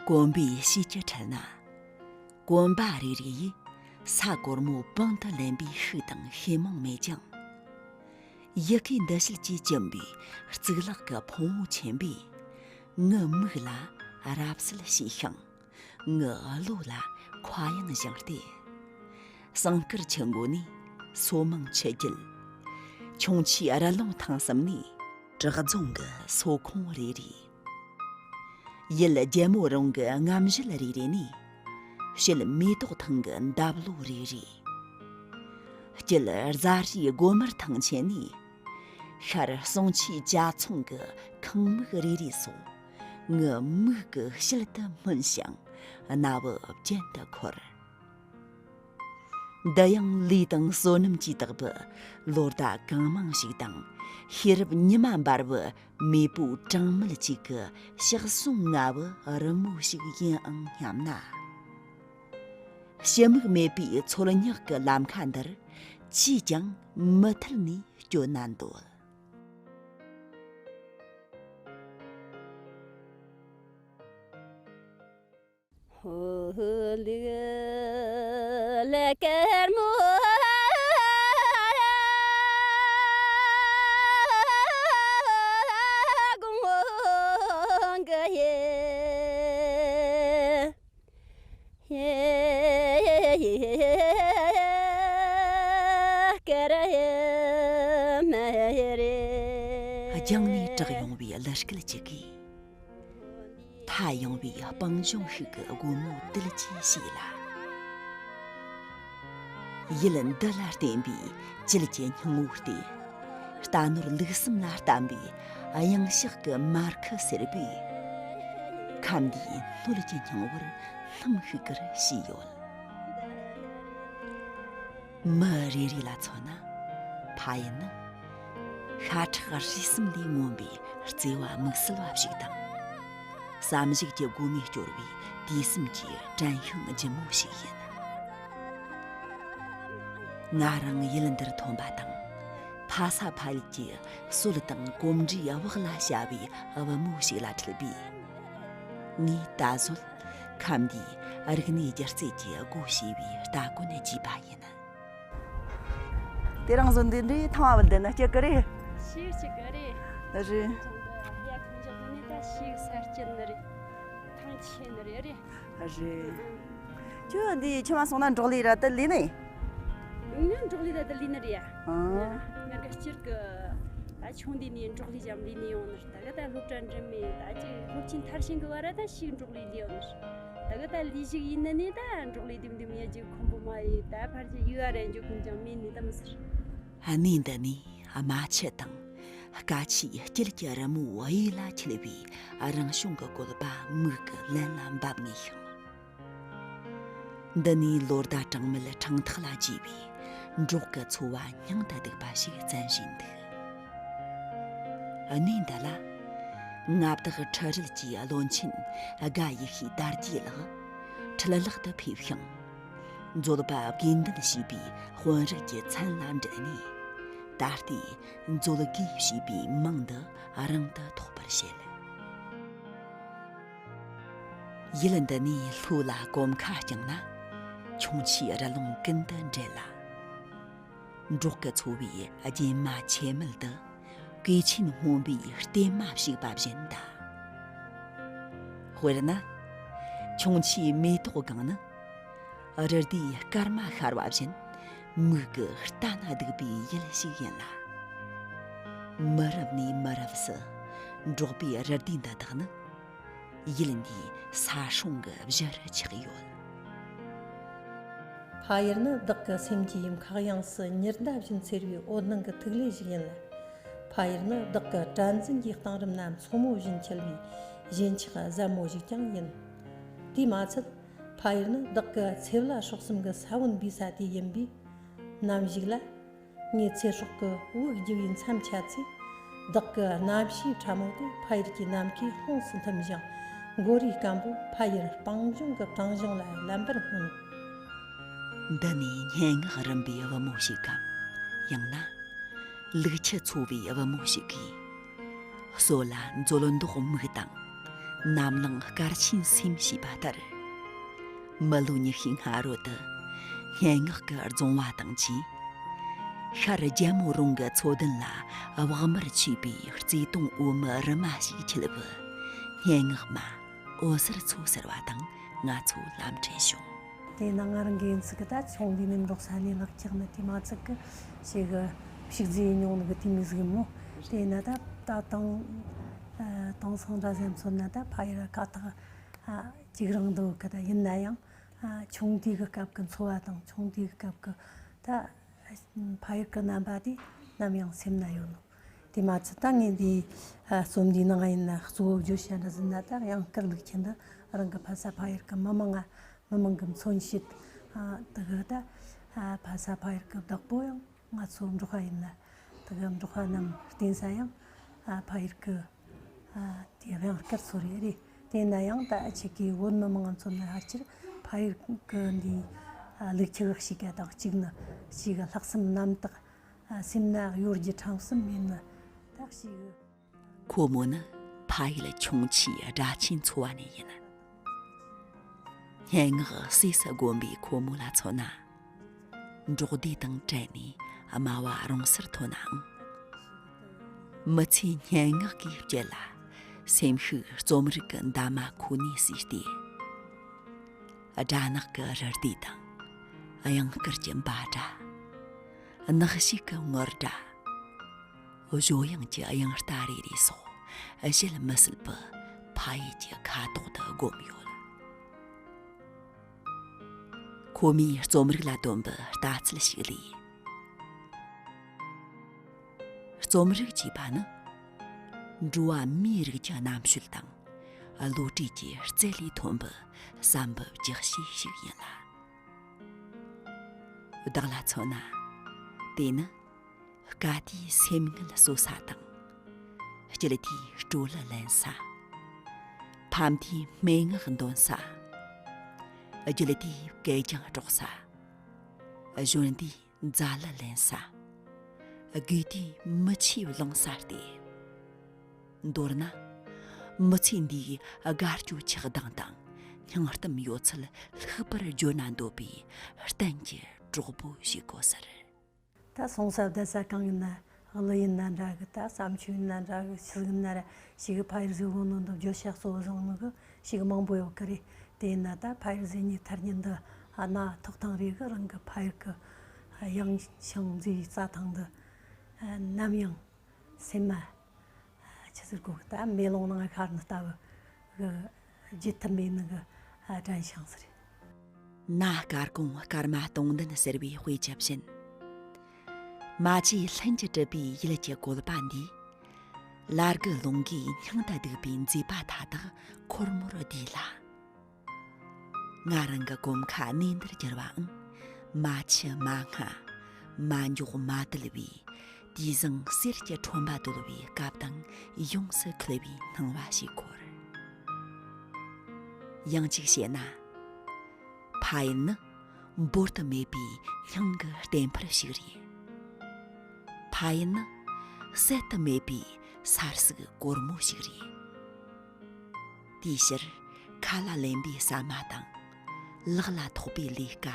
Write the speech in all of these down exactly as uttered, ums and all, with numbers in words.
གོམ་པའི་གཤིས་ཀྱི་ཁྲོད་ན། གོམ་པ་རེ་རེ་ཡིས་ས་གོར་མོ་པང་དུ་ལེན་པའི་ཤུགས་དང་ཤེས་མིང་མེད་ཀྱང་། ཡི་གེ་འདི་ཕྱེད་ཀྱིས་བཅིངས་པའི་གཙུག་ལག་གི་ཕུང་བོ་ཆེན་པོས། ངའི་མིག་ལ་རབ་གསལ་ཞིག་ཤིང་། ངའི་བློ་ལ་མཁའ་དབྱིངས་བཞེངས་ཏེ། ཟངས་དཀར་ཆུ་འགོ་ནས་སོ་མང་ཆུ་རྒྱུད། ཁྱུང་ཆུའི་རི་ལུང་ཐང་གསུམ་ནས་བྲག་རྫོང་གི་སོ་ཁོང་རེ་རེ། ཡུལ་རྒྱལ་མོ་རོང་གི་རྔམ་བཞད་རེ་རེ་ནས། བྱེད་མེ་ཏོག་ཐང་གི་འདབ་ལོ་རེ་རེ། སྐྱིད་རྫ་རིའི་སྒོ་དམར་ཐང་ཆེན་ནས། ཤར་གསུང་ཆུའི་ཇ་ཚོང་གི་ཁང་མིག་རེ་རེ་སོགས། ངའི་མིག་གི་དཔྱིད་དུ་སྨིན་ཞིང་རྣ་བའི་རྒྱན་དུ་འཁོར། འདི་ཡང་ལུས་དང་བསོད་ནམས་ཀྱིས་བཏགས་པའི་ལོ་ཟླ་གང་མང་ཞིག་དང་། ཤེས་རབ་ཉི་མ་འབར་བའི་མེས་པོ་གྲངས་མེད་ཅིག་གི་ཕྱག་ཟུང་མངའ་བའི་རི་མོ་ཞིག་ཡིན་ཨང་སྙམ་ན། ཕྱི་མིག་མེད་པའི་མཚོ་ཉག་གི་ལམ་ཁ་འདིར་ཅིས་ཀྱང་མུ་མཐུད་ནས་སྐྱོད་ན་འདོད། རྒྱང་ནས་གྲགས་ཡོང་བའི་གླུ་སྐད་ཅིག་གིས། མཐའ་ཡངས་པའི་སྤང་ལྗོངས་ཤིག་གི་སྒོ་མོ་དུལ་གྱིས་ཕྱེས་ལ། ཡུལ་འདི་ལ་བརྟེན་པའི་བཅུད་ཀྱི་སྙིང་བོ་སྟེ། རྟ་ནོར་ལུག་གསུམ་ལ་བརྟེན་པའི་གཡང་ཤག་གི་མར་ཁུ་སེར་པོས། ཁམས་འདིའི་སྣོད་ཀྱི་སྙིང་བོར་སྣུམ་ཤུགས་ཀྱིས་ཕྱིས་ཡོད། མི་རེ་རེ་ལ་མཚོན་ན། ཕ་ཡུལ་ནི་ཤ་ཁྲག་རུས་གསུམ་ལས་མངོན་པའི་བརྩེ་བ་དམིགས་བསལ་བ་ཞིག་དང་། བསམ་གཞིག་གི་སྒོ་ནས་སྐྱོར་བའི་དུས་གསུམ་གྱི་དྲན་ཤིང་ལྗིད་མོ་ཞིག་ཡིན། ང་རང་ཡུལ་འདིར་ཐོན་པ་དང་། ཕ་ས་ཕ་ཡུལ་གྱི་སྲོལ་དང་གོམས་འདྲིས་བག་ལ་ཞ་བའི་བུ་མོ་ཞིག་ལ་འཁྲིད་པས། ངས་ད་གཟོད་ཁམས་འདིའི་རིག་གནས་སྒྱུ་རྩལ་གྱི་སྒོ་ཕྱེ་བའི་ལྟ་གོན་བགྱིས་པ་ཡིན། དེ་རིང་བཟོ་འདི་འདྲའི་ཐང་བ་བུད་དེ་ནི་སྐྱིད་གི་རེད། ཤེས་སྐྱིད་གི་རེད། རེད། ཡ་ཁུ་འཇོག་ནི་ད་ཤེས་ས་སྐྱིད་ནི་རེད། ཐང་ཆད་ནི་རེད་རེད། རེད། ཁྱོད་འདི་ཁྱོད་མ་སོང་ན་འབྲོག་ལས་ར་དེ་ལས་ནི། ང་འབྲོག་ལས་ར་དེ་ལས་ནི་རེད་ཡ། ཨང་། ང་ག་སྤྱིར་གི་ད་ཆུང་དུས་ནས་འབྲོག་ལས་ཀྱང་ལས་ནི་ཡོང་ནི་རེད། ད་ག་ད་སློབ་གྲྭ་འགྲིམ་མེད་ད་ཅིག་སློབ་ཆེན་མཐར་ཕྱིན་གི་བར་ར་ད་ཤིག་འབྲོག་ལས་ལས་ཡོང་ནི་རེད། ད་ག་ད་ལས་ཞིག་ཡིན་ནི་ནི་ད་འབྲོག་ལས་དེམ་དེམ་ཡ་ཅིག་ཁོམ་པོ་མ་ཡིན། ད་ཕར་ཅིག་ཡུལ་བ་ར་འཇོག་གི་ཅང་མེད་ནི་ད་མི་ཟེར། གནས་འདི་ནས་རྨ་ཆུ་དང་། སྐ་ཆུའི་དཀྱིལ་གྱི་རི་མོ་གཡས་ལ་འཁྱིལ་བའི་རང་བྱུང་གི་བཀོད་པ་མིག་གི་ལན་ལ་འབབ་ངེས་ཤིང་། འདི་ནས་ལོ་ཟླ་གྲངས་མེད་ཕྲེང་ཐག་ལ་རྒྱས་པའི་འབྲོག་གི་འཚོ་བ་སྙིང་དུ་སྡུག་པ་ཞིག་བཙན་བཞེས་འདུག། གནས་འདི་ལ་མངའ་བདག་ཁྲི་རལ་གྱི་བློན་ཆེན་དགའ་ཡེ་ཤེས་དར་རྒྱས་ལགས་འཕྲུལ་ལག་ཏུ་ཕེབས་ཤིང་། མཛོད་པ་དགེ་འདུན་ཞེས་པའི་དཔོན་རིགས་ཀྱི་མཚན་ལ་འདྲེས་ནས། ད་ལྟའི་མཛོད་དགེ་ཞེས་པའི་མིང་འདི་རིང་དུ་ཐོགས་པར་བྱེད། ཡུལ་འདི་ནས་ལྷོ་ལ་གོམ་ཁ་བརྐྱངས་ན། ཁྱུང་ཆུའི་རི་ལུང་ཀུན་ཏུ་འབྲེལ་ལ། འབྲོག་གི་འཚོ་བའི་རྒྱན་མ་ཆེ་མེད་དུ། གོས་ཆེན་སྔོན་པོའི་སྟེང་མ་བཤིག་པ་བཞིན་གདའ། དཔེར་ན། ཁྱུང་ཆུའི་མེ་ཏོག་སྒང་ནི། རི་རྡུལ་སྐར་མ་ཤར་བ་བཞིན། མིག་གིས་ལྟ་ན་སྡུག་པའི་ཡུལ་ཞིག་ཡིན་ལ། མི་རབས་ནས་མི་རབས་སུ། འབྲོག་པའི་རི་རྡུལ་འདི་དག་ནི། ཡུལ་འདིའི་ས་སྲུང་གི་གཞི་རུ་ཆགས་ཡོད། ཕ་ཡུལ་ནི་བདག་གི་སེམས་ཀྱི་མཁའ་དབྱིངས་སུ་ཉི་ཟླ་བཞིན་འཚེར་བའི་འོད་སྣང་གི་ཐིག་ལེ་ཞིག་ཡིན་ལ། ཕ་ཡུལ་ནི་བདག་གི་དྲན་འཛིན་གྱི་གཏིང་རིམ་ན་མཚོ་མོ་བཞིན་འཁྱིལ་བའི་ཞེན་ཆགས་ཟབ་མོ་ཞིག་ཀྱང་ཡིན། དེས་མ་ཚད། ཕ་ཡུལ་ནི་བདག་གི་ཚེ་བླ་སྲོག་གསུམ་གྱི་ས་བོན་སྦས་ས་དེ་ཡིན་པས། ནམ་ཞིག་ལ། ངའི་ཚེ་སྲོག་གི་དབུགས་རྒྱུ་བའི་མཚམས་ཆད་ཚེ། བདག་གི་རྣམ་ཤེས་ཕྲ་མོ་དེ་ཕ་ཡུལ་གྱི་ནམ་མཁའི་ཧོངས་སུ་འཐིམ་ཞིང་། མགོ་རུས་སྐམ་པོ་ཕ་ཡུལ་སྤང་ལྗོངས་ཀྱི་བྲང་གཞུང་ལ་ལམ་པར་སྨོན། འདི་ནས་སྙན་ངག་རིམ་པའི་བུ་མོ་ཞིག་གམ། ཡང་ན། ལུག་ཁྱུ་འཚོ་བའི་བུ་མོ་ཞིག་གིས། སྲོད་ལ་མཛོད་མདོག་མིག་དང་ ནམ་ལངས་སྐར་ཆེན་སེམས་ཞེས་པ་ལྟར། མི་ལོ་ཉི་ཤུའི་སྔ་རོལ་དུ་སྙན་ངག་གི་རྫོང་བ་དང་བཅས། ཤར་རྒྱལ་མོ་རོང་གི་མཚོ་གདན་ལ་བག་མར་མཆོད་པའི་བརྩེ་དུང་འོ་མའི་རི་མ་ཞིག་འཁྱིལ་བའི་སྙན་ངག་མ་འོད་ཟེར་མཚོ་ཟེར་བ་དང་ང་ཚོ་ལམ་འཕྲད་བྱུང་། དེས་ན་ང་རང་གི་ཡིན་ཚིག་གི་ད་ཆུང་དུས་ནས་འབྲོག་ས་ནས་ལག་ཁྱེར་ནི་དེ་མ་ཚིག་གི་ཞིག་གི་ཕྱུགས་རྫི་ཡིན་མྱོང་ནི་གི་དེ་མི་ཟིག་མོ། དེས་ན་ད་ད་དང་ཨ་དེང་སང་འདྲ་ཟེར་མཚོན་ན་ད་ཕ་ཡུལ་ཁ་ཐག་ཨ་གཅིག་རང་འདུག་གི། ད་ཡིན་ན་ཡང་ཨ་ཆུང་དུས་གི་སྐབས་གི་འཚོ་བ་དང་ཆུང་དུས་གི་སྐབས་གི་ད་ཕ་ཡུལ་གི་རྣམ་པ་དེ་ནམ་ཡང་སེམས་ན་ཡོད་ནོ། དེ་མ་ཚད་ད་ངས་འདི་ཨ་རྩོམ་འདིའི་ནང་ཡིན་ན་གཙོ་བོ་བརྗོད་བྱ་འདྲ་ཟེར་ན་ད་དབྱངས་སྐར་ལུག་ཁྱེད་འདི་རང་གི་ཕ་ས་ཕ་ཡུལ་གི་མི་མང་ང་མི་མང་གི་མཚོན་བྱེད་ཨ་དེ་གི་ད་ཨ་ཕ་ས་ཕ་ཡུལ་གི་བདག་པོ་ཡང་ང་ཚོ་འབྲོག་པ་ཡིན་ན་དེ་གི་འབྲོག་པ་རྣམས་བརྟེན་ས་ཡང་ཨ་ཕ་ཡུལ་གི་ཨ་དེ་དབྱངས་སྐར་ཚོ་རེད་རེད། དེ་ན་ཡང་ད་ཁྱེད་ཀྱི་བོད་མི་མང་ཚོ་ནི་ཕལ་ཆེར་ཕ་ཡུལ་གི་འདི་ཨ་ལུག་ཁྱུ་གི་གཤིས་ཀ་དང་གཅིག་ནི་གཅིག་གི་ལྷག་བསམ་རྣམ་དག་ཨ་སེམས་ན་གཡོ་སྒྱུ་ཁྲམ་གསུམ་མེད་ནི་ད་གཤིས་གི། ཁོ་མོ་ནི་ཕ་ཡུལ་ཁྱུང་ཆུའི་སྦྲ་ཆེན་ཚོ་བ་ནས་ཡིན། སྙན་ངག་སྲིད་སུ་དགོན་པའི་ཁོ་མོ་ལ་མཚོན་ན། འབྲོག་སྡེ་དང་བྲལ་ནས་དམའ་བ་རོང་སར་ཐོན་ནའང་། མི་ཚེའི་སྙན་ངག་གི་དཀྱིལ་ལ་སེམས་ཤུགས་རྩོམ་རིག་གི་འདབ་མ་ཁོ་ནས་གསོས་ཏེ། སྦྲ་ནག་གི་རི་སྡེ་དང་། གཡང་དཀར་གྱི་འབའ་སྒྲ། ནགས་ཤིག་གི་ངུར་སྒྲ། བཞོ་དབྱངས་ཀྱི་དབྱངས་རྟ་རེ་རེ་སོགས་གཞལ་མི་སྲིད་པའི་ཕ་ཡུལ་གྱི་ཁ་དོག་ཏུ་བསྒོམས་ཡོད། ཁོ་མོས་རྩོམ་རིག་ལ་འདོན་པའི་ལྟ་ཚུལ་ཞིག་ལས། རྩོམ་རིག་ཅེས་པ་ནི་འགྲོ་བ་མིའི་རིགས་ཀྱི་རྣམ་དཔྱོད་དང་བློ་གྲོས་ཀྱི་རྩལ་ལས་ཐོན་པའི་བསམ་པའི་རྒྱགས་ཕྱེ་ཞིག་ཡིན་ལ། བདག་ལ་མཚོན་ན། དེ་ནི་སྐལ་དེའི་སེམས་ངལ་གསོ་ས་དང་། སྐྱིད་དེའི་སྤྲོ་ལད་ལེན་ས། ཕམ་དེའི་སྨྲེ་སྔགས་འདོན་ས། རྒྱུད་དེའི་གད་རྒྱངས་སྒྲོག་ས། གཞོན་དེའི་མཛའ་ལད་ལེན་ས། དགོས་དུས་མི་ཆེས་བླངས་ས་སྟེ། མདོར་ན། མི་ཚེ་འདིའི་དགའ་སྐྱོ་ཆགས་སྡང་དང་སྙིང་གཏམ་ཡོད་ཚད་ལྷུག་པར་བརྗོད་ན་འདོད་པའི་གཏན་གྱི་གྲོགས་པོ་ཞིག་གོ་ཟེར། ད་སོང་ས་བསྡད་ས་གང་ཡིན་ན། གླུ་ཡིན་ན་འདྲ་གི། ད་བརྩམས་ཆོས་ཡིན་ན་འདྲ་གི། ཆི་ཟིག་ཡིན་ན་ར་ཞིག་གི་ཕ་ཡུལ་ཟེར་གོ་ནོ་འདི་བརྗོད་བྱ་གཙོ་བོ་བཟུང་ནོ་གི་ཞིག་མང་པོ་ཡོད་གི་རེད། དེ་ཡིན་ན་ད་ཕ་ཡུལ་ཟེར་ཉིན་ཐར་ཉིན་འདི་ཨ་ན་ཐོག་ཐང་རེད་གི། རང་གི་ཕ་ཡུལ་གི་ཡང་ཞིང་མཛེས་རྩྭ་ཐང་འདི་ནམ་ཡང་སེམས་མ་ཆི་ཟེར་གོ་གི། ད་མེ་ལོང་ནང་ཤར་ནི་ལྟ་བུ་གི་བརྗེད་ཐབས་མེད་ནི་གི་དྲན་ཤིང་ཟེར། ན་སྐར་གུང་སྐར་མ་སྟོང་ལྡན་ཟེར་བའི་དཔེ་ཆ་བཞིན། མ་བཅོས་ལྷུན་གྱིས་གྲུབ་པའི་ཡུལ་གྱི་བཀོད་པ་འདིས། ལར་གི་ལུང་གིས་སྙིང་དུ་སྡུག་པའི་མཛེས་པ་མཐའ་དག་ཁོར་མོར་བསྡུས་ལ། ང་རང་གི་གོམ་ཁ་གནས་འདིར་གྱུར་པའང་། མ་འཆི་མ་སྔ། མ་མགྱོགས་མ་དལ་བའི། དུས་བཟང་གསེར་གྱི་ཁྲོན་པ་བརྡོལ་བའི་སྐབས་དང་ཡོངས་སུ་འཁེལ་བའི་སྣང་བ་ཞིག་འཁོར། ཡང་གཅིག་བཤད་ན། ཕ་ཡུལ་ནི་འབོར་དུ་མེད་པའི་སྙིང་གི་བརྟན་ཕུར་ཞིག་རེད། ཕ་ཡུལ་ནི་ཟད་དུ་མེད་པའི་ས་སྲིག་གོར་མོ་ཞིག་རེད། དེའི་ཕྱིར་ཁ་ལ་ལེན་པའི་ཟ་མ་དང་། ལག་ལ་ཐོགས་པའི་ལས་ཀ།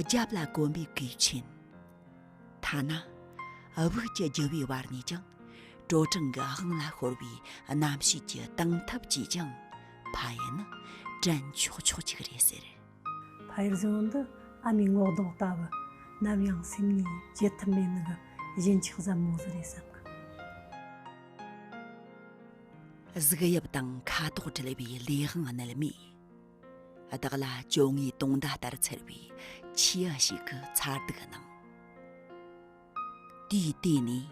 རྒྱབ་ལ་གོན་པའི་གོས་ཆེན། ཐ་ན་དབུགས་ཀྱི་རྒྱུ་བའི་བར་ནས་ཀྱང་དྲོ་གྲང་གི་དབང་ལ་ཤོར་བའི་རྣམ་ཤེས་ཀྱི་དྭངས་ཐབས་ཀྱིས་ཀྱང་ཕ་ཡུལ་ནི་དྲན་ཆོག་ཆོག་ཅིག་རེད་ཟེར། ཕ་ཡུལ་ཟེར་བ་འདི་ཨ་མའི་ངོ་གདོང་ལྟ་བུ། ནམ་ཡང་སེམས་ནས་བརྗེད་ཐབས་མེད་ནི་གི་བཞིན་ཆགས་ཟབ་མོ་ཟིག་རེད་བསམ་གི། གཟུགས་དབྱིབས་དང་ཁ་དོག་བྲལ་བའི་ལས་དབང་རྣལ་མས། བདག་ལ་བཅོ་ལྔའི་དུང་ཟླ་ལྟར་འཚེར་བའི་ཆེས་ཡ་ཞིག་གི་མཚར་སྡུག་སྣང་། དུས་དེ་ནས་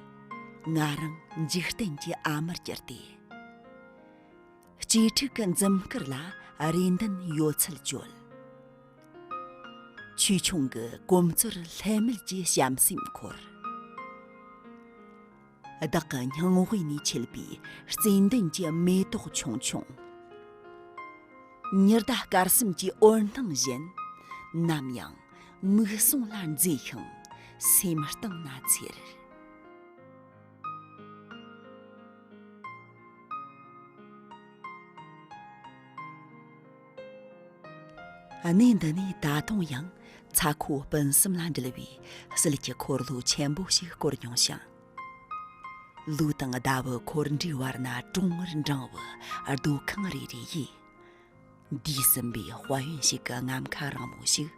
ང་རང་འཇིག་རྟེན་གྱི་ཨ་མར་གྱུར་ཏེ། གཅེས་ཕྲུག་གི་འཛུམ་དཀར་ལ་རེ་འདུན་ཡོད་ཚད་བཅོལ། ཆོས་ཆུང་གི་གོམ་ཚོར་ལྷད་མེད་ཀྱི་བྱམས་སེམས་འཁོར། བདག་གི་སྙིང་དབུས་ནས་མཆེད་པའི་བརྩེ་འདུན་གྱི་མེ་ཏོག་ཆུང་ཆུང་། ཉི་ཟླ་སྐར་གསུམ་གྱི་འོད་སྣང་བཞིན། ནམ་ཡང་མིག་ཟུང་ལ་མཛེས་ཤིང་སེམས་གཏིང་ན་འཚེར། གནས་འདི་ནས་ད་དུང་ཡང་ཚ་ཁོ་སྤུན་གསུམ་ལ་འབྲེལ་བའི་ཟིལ་གྱི་འཁོར་ལོ་ཆེན་པོ་ཞིག་བསྐོར་མྱོང་ཞིང་། ལུས་དང་ཟླ་བའི་འཁོར་འདྲའི་བར་ན་གྲོང་ངར་འབྲིང་བའི་རྡོ་ཁང་རེ་རེ་ཡིས། འདས་ཟིན་པའི་དཔལ་ཡོན་ཞིག་གི་རྔམ་ཁ་རིང་མོ་ཞིག་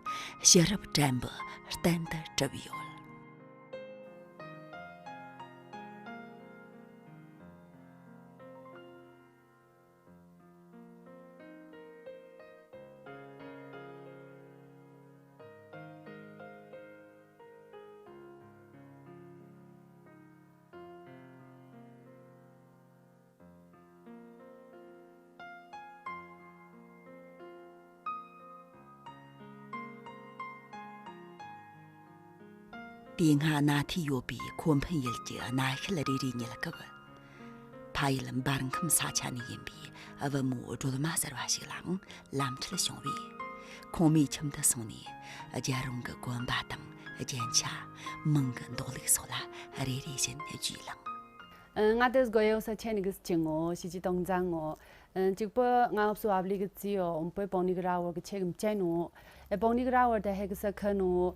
ཕྱི་རབས་དྲན་པའི་རྟེན་དུ་གྲུབ་ཡོད། དེ་སྔ་གནའ་ཐུས་ཡོད་པའི་ཁོ་ཕན་ཡུལ་གྱི་གནའ་ཤུལ་རེ་རེ་ཉིད་སྐབས། ཕ་ཡུལ་འབར་ཁམས་ས་ཆ་ནས་ཡིན་པའི་བུ་མོ་སྒྲོལ་མ་ཟེར་བ་ཞིག་ལའང་ལམ་འཁྲུལ་བྱུང་བས། ཁོང་མོའི་ཁྱིམ་དུ་སོང་ནས་རྒྱལ་རོང་གི་གོན་པ་དང་རྒྱན་ཆ། མིང་གི་འདོགས་ལུགས་སོགས་ལ་རེ་རེ་བཞིན་བརྒྱུད་ལངས། ང་དེ་སྒོ་ཡོ་ས་ཆ་ནས་གི་ཅི་ངོ་ཤི་ཅི་དང་ཛ་ངོ་། གཅིག་པོ་ང་ཨབ་སུ་ཨབ་ལི་གི་ཙི་ཡོ་འོམ་པོའི་པང་ནི་གི་ར་བར་གི་ཆེ་གི་མ་ཅན་ནོ། ཨེ་པང་ནི་གི་ར་བར་ད་ཧེ་གི་ས་ཁ་ནོ།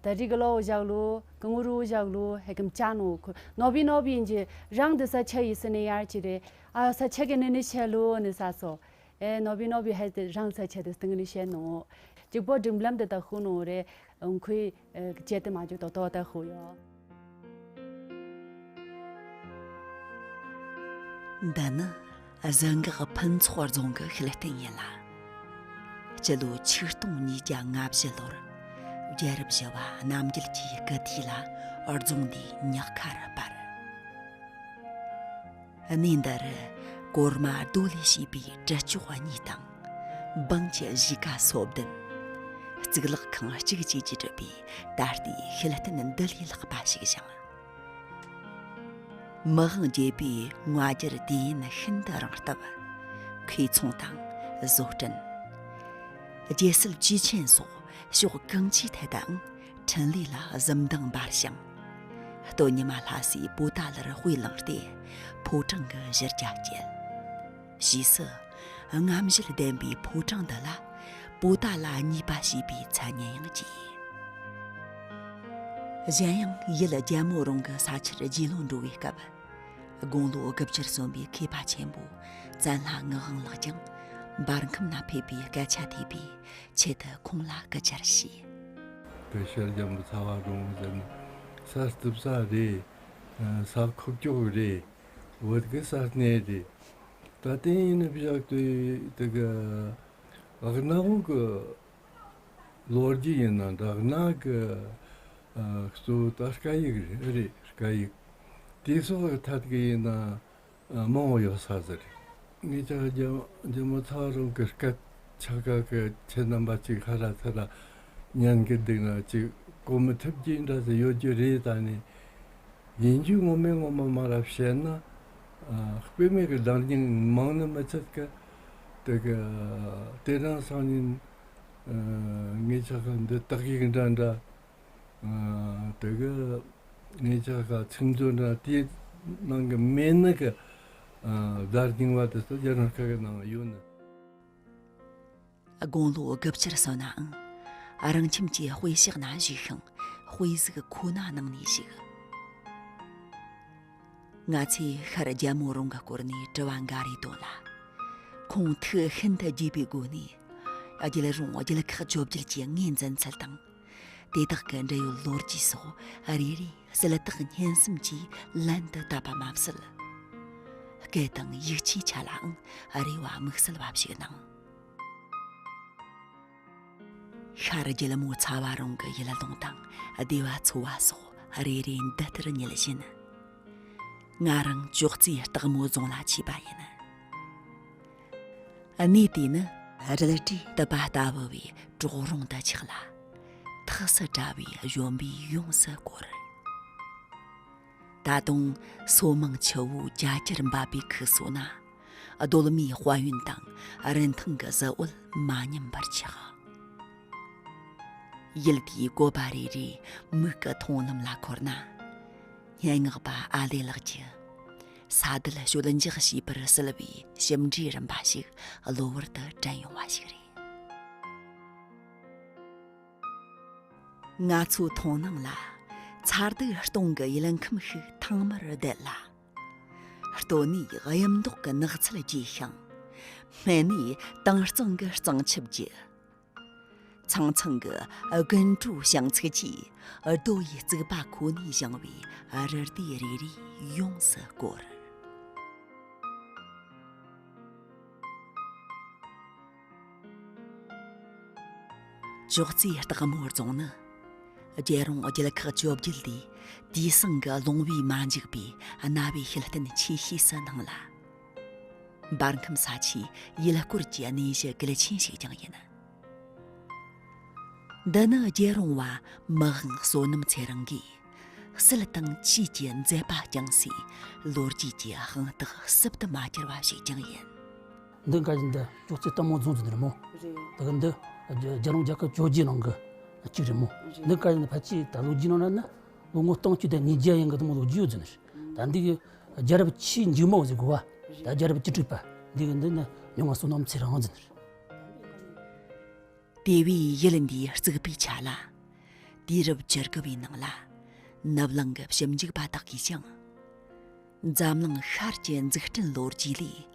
ད་རི་གི་ལོ་བཞག་ལོ་གི་ངུ་རུ་བཞག་ལོ་ཧེ་གི་མ་ཅན་ནོ། ཁོ་ནོ་བི་ནོ་བི་ཡིན་ཅི་རང་དི་ས་ཆ་ཡི་ས་ནི་ཡར་ཅི་རེ། ཨ་ས་ཆ་གི་ནི་ནི་ཤེ་ལོ་ནི་ས་སོ། ཨེ་ནོ་བི་ནོ་བི་ཧེ་དི་རང་ས་ཆ་དི་སྟེང་ནི་ཤེ་ནོ། གཅིག་པོ་སྒྲིམ་ལམ་དི་ད་ཧུ་ནོ་རེ། ཨང་ཁུའི་ཨེ་ཅེ་དི་མ་ཅུ་ཏོ་ཏོ་ད་ཧུ་ཡོ། འདི་ནི་གཟན་འགག་ཕུན་ཚོགས་རྫོང་གི་ཤུལ་སྟེང་ཡིན་ལ། སྤྱི་ལོ་ཆིག་སྟོང་ཉིས་བརྒྱ་ལྔ་བཞི་ལོར་རྒྱལ་རབས་བཞི་པ་རྣམ་རྒྱལ་གྱི་སྐུ་དུས་ལ་རྫོང་འདིའི་ཉག་ཁ་རུ་སྤར། གནས་འདི་རུ་གོར་མ་རྡོ་ལས་བྱས་པའི་གྲི་ལྕོག་གཉིས་དང་། འབངས་ཀྱི་གཞིས་ཀ་སོ་བདུན། གཙུག་ལག་ཁང་གཅིག་བཅས་ཀྱིས་གྲུབ་པའི་ད་ལྟའི་ཤུལ་སྟན་འདི་ལས་ལྷག་པ་ཞིག་བཞེངས། མི་དབང་རྒྱལ་པོའི་ང་རྒྱལ་དུས་ཡུན་ཤིན་ཏུ་རིང་སྟབས། མཁས་ཚོང་དང་བཟོ་སྐྲུན། རྒྱལ་སྲིད་ཇུས་ཆེན་སོགས་ཕྱོགས་གང་ཅིའི་ཐད་དུའང་འཕྲིན་ལས་ལ་གཟི་མདངས་འབར་ཞིང་། སྟོད་ཉི་མ་ལྷ་སའི་པོ་ཏཱ་ལར་དཔེ་བླངས་ཏེ་ཕོ་བྲང་གི་གཞི་རྒྱ་བསྐྱེད། ཕྱིས་སུ་རྔམ་བརྗིད་ལྡན་པའི་ཕོ་བྲང་འདི་ལ་པོ་ཏཱ་ལ་གཉིས་པ་ཞེས་པའི་མཚན་སྙན་ཡང་བགྱིས། གཞན་ཡང་ཡུལ་རྒྱལ་མོ་རོང་གི་ས་ཆར་རྗེས་ལོ་འགྲོ་བའི་སྐབས། དགུང་ལོ་དགུ་བཅུར་སོན་པའི་མཁས་པ་ཆེན་པོ་བཙན་ལྷ་ངག་དབང་ལགས་ཀྱང་འབར་ཁམས་ན་ཕེབས་པའི་སྐད་ཆ་ཐོས་པས་ཆེད་དུ་ཁོང་ལ་སྐུ་བཅར་ཞུས། དེ་ཤར་རྒྱལ་མོ་ཚ་བ་རོང་ཟེར་ནས་ས་རྩུབ་ས་རེད། ས་ཁུག་ཀྱོག་རེད། བོད་ཀྱི་ས་གནས་རེད། ད་དེ་ཡིན་ན་བཞག་དུས་དེ་གི་ཨག་ན་འུ་གི་ལོ་རྒྱུས་ཡིན་ན་འདྲ་ན་གི་གཙོ་བོ་ད་སྐད་ཡིག་རེད། རེད། སྐད་ཡིག་དེ་སོགས་ཀྱི་ཐད་ཀྱི་ཡིན་ན་མང་བོ་ཡོད་ས་ཟེར། ངས་ཀྱང་རྒྱ་རྒྱ་མོ་ཚ་བ་རོང་གི་སྐད་ཆ་ག་གི་ཁྱེད་རྣམ་པ་ཅིག་ཧ་ར་ཚ་ར་ཉན་གི་འདུག་ན་ཅིག་གོ་མི་ཐུབ་ཀྱི་འདྲ་ཟེར་ཡོད་རྒྱུ་རེད། ད་ནི་ཡིན་རྒྱུ་ངོ་མའི་ངོ་མ་མ་ར་བཤད་ན་དཔེ་མེད་གི་བདག་རྐྱེན་མང་ནི་མི་ཚད་གི་དེ་གི་དེ་རིང་སང་ཉིན་ངས་ཆ་ག་འདི་དག་ཡིག་འདྲ་འདྲ། དེ་གི་ངས་ཆ་ག་ཚིག་མཛོད་འདྲ་དེའི་ནང་གི་མེད་ནི་གི་བརྡ་རྙིང་བ་དེ་ཚོ་རྒྱ་ནག་སྐད་གི་ནང་ཡོད་ནི། དགུང་ལོ་དགུ་བཅུར་སོན་ནའང་རང་ཁྱིམ་གྱི་དཔེ་ཤག་ན་བཞུགས་ཤིང་དཔེ་གཟུགས་ཁོ་ན་གནང་ནས་བཞུགས། ང་ཚོས་ཤར་རྒྱལ་མོ་རོང་གི་སྐོར་ནས་དྲི་བ་འགའ་རེ་བཏོན་ལ། ཁོང་ཐུགས་ཤིན་ཏུ་དགྱེས་པའི་སྒོ་ནས་རྒྱལ་རོང་རྒྱལ་ཁག་བཅོ་བརྒྱད་ཀྱི་ངོས་འཛིན་ཚུལ་དང་། དེ་དག་གི་འབྲེལ་ཡོད་ལོ་རྒྱུས་སོགས་རེ་རེ་གསལ་བཏགས་སྙན་སེམས་ཀྱིས་ལན་དུ་བཏབ་པ་མ་ཟད། སྐད་དང་ཡིག་ཆའི་ཆ་ལའང་རེ་བ་དམིགས་བསལ་བ་ཞིག་གནང་། ཤར་རྒྱལ་མོ་ཚ་བ་རོང་གི་ཡུལ་ལུང་དང་སྡེ་བ་ཚོ་བ་སོགས་རེ་རེ་འདི་ལྟར་ཉིད་བཞིན། ང་རང་ཅོག་ཙེའི་སྟག་མོ་རྫོང་ལ་ཆས་པ་ཡིན། གནས་དེ་ནི་རལ་གྲིའི་དུ་པ་ལྟ་བུ་བའི་གྲོག་རོང་དུ་ཆགས་ལ། ཐགས་སུ་བྲལ་བའི་གཞོན་པས་ཡོངས་སུ་བསྐོར། ད་དུང་སོ་མང་ཆུ་བོའི་རྒྱ་གྱེར་འབབ་པའི་ཁུག་སོ་ན། གདོད་མའི་དཔལ་ཡོན་དང་རིན་ཐང་གི་གཟི་འོད་མ་ཉམས་པར་ཆགས། ཡུལ་དེའི་བཀོད་པ་རེ་རེ་མིག་གི་མཐོང་ལམ་ལ་འཁོར་ན། སྙན་ངག་པ་ཨ་ལེ་ལགས་ཀྱིས་ས་དལ་སྤྱོད་འཇགས་ཞེས་པར་གསལ་བའི་ཞིབ་འབྲིའི་རིམ་པ་ཞིག་གློ་བུར་དུ་དྲན་ཡོང་བ་ཞིག་རེད། ང་ཚོའི་མཐོང་སྣང་ལ། ཚ་སྡུག་སྟོང་གི་ཡུལ་ཁམས་ཤིག་ཐང་མར་བསྡད་ལ། སྟོད་ནས་གཡུ་མདོག་གི་ནགས་ཚལ་རྒྱས་ཤིང་། སྨད་ནས་དྭངས་གཙང་གི་གཙང་ཆུ་རྒྱུ། ཚང་ཚང་གི་དགུན་དྲོའི་བྱང་ཚིགས་ཀྱིས་རྡོ་ཡི་རྩིག་པ་ཁོ་ནས་བཞེངས་པའི་རི་དེ་རེ་རེ་ཡོངས་སུ་བསྐོར། ཅོག་ཙེ་སྟག་མོ་རྫོང་ནི། རྒྱལ་རོང་རྒྱལ་ཁག་བཅོ་བརྒྱད་ལས་དུས་སང་གི་རླུང་བས་མ་འཇིག་པའི་གནའ་བོའི་ཤུལ་རྟེན་ཆེ་ཤོས་སུ་སྣང་ལ། འབར་ཁམས་ས་ཆའི་ཡུལ་སྐོར་གྱི་གནས་གཞི་གལ་ཆེན་ཞིག་ཀྱང་ཡིན། འདི་ནི་རྒྱལ་རོང་བ་མི་དབང་བསོད་ནམས་ཚེ་རིང་གིས་སྲིད་དང་ཆོས་ཀྱི་མཛད་པ་བསྐྱངས་སའི་ལོ་རྒྱུས་ཀྱི་དཔང་རྟགས་ཟབ་ཏུ་མ་གྱུར་བ་ཞིག་ཀྱང་ཡིན། འདི་འགའ་ཞིག་འདི་ཅོག་ཙེ་སྟག་མོ་རྫོང་ཟེར་ནི་རེད་མོ། རེད། ད་གི་འདི་རྒྱ་རྒྱལ་རོང་རྒྱལ་ཁབ་བཅོ་བརྒྱད་ནང་གི་གཅིག་རེད་མོ། རེད། འདི་འགའ་ཞིག་འདི་ཕལ་ཆེར་ད་ལོ་རྒྱུས་ནང་ན་ནི་ལོ་ངོ་སྟོང་བཅུ་དང་ཉིས་བརྒྱ་ཡན་གི་དུ་མོ་ལོ་རྒྱུས་ཡོད་ཟེར་ནི་རེད། ད་འདི་གི་རྒྱལ་རབས་ཆེས་མཇུག་མ་བོ་ཟེར་དགོས་བ། ད་རྒྱལ་རབས་བཅུ་དྲུག་པ་འདི་གི་འདི་ནི་མྱོང་བ་བསོད་ནམས་ཚེ་རིང་ཟེར་ནི་རེད། དེ་བས་ཡུལ་འདིའི་རྩིག་པའི་ཆ་ལ། དུས་རབས་བཅུ་དགུ་བའི་ནང་ལ། ནུབ་གླིང་གི་ཞིབ་འཇུག་པ་དག་གིས་ཀྱང་། འཛམ་གླིང་ཤར་གྱི་འཛུགས་སྐྲུན་ལོ་རྒྱུས་ལས།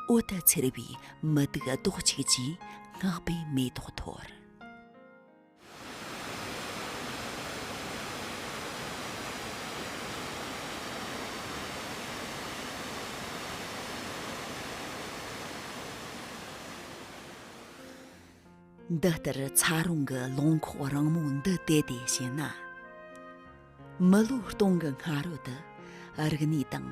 འོད་དུ་འཚེར་བའི་མི་དུག་རྡོག་གཅིག་ཅེས་བསྔགས་པའི་མེ་ཏོག་འཐོར། འདི་ལྟར་ཚ་རོང་གི་ལུང་ཁོག་རིང་མོ་འདི་དེད་དེ་ཕྱིན་ན། མི་ལོ་སྟོང་གི་སྔ་རོལ་དུ། རིག་གནས་དང་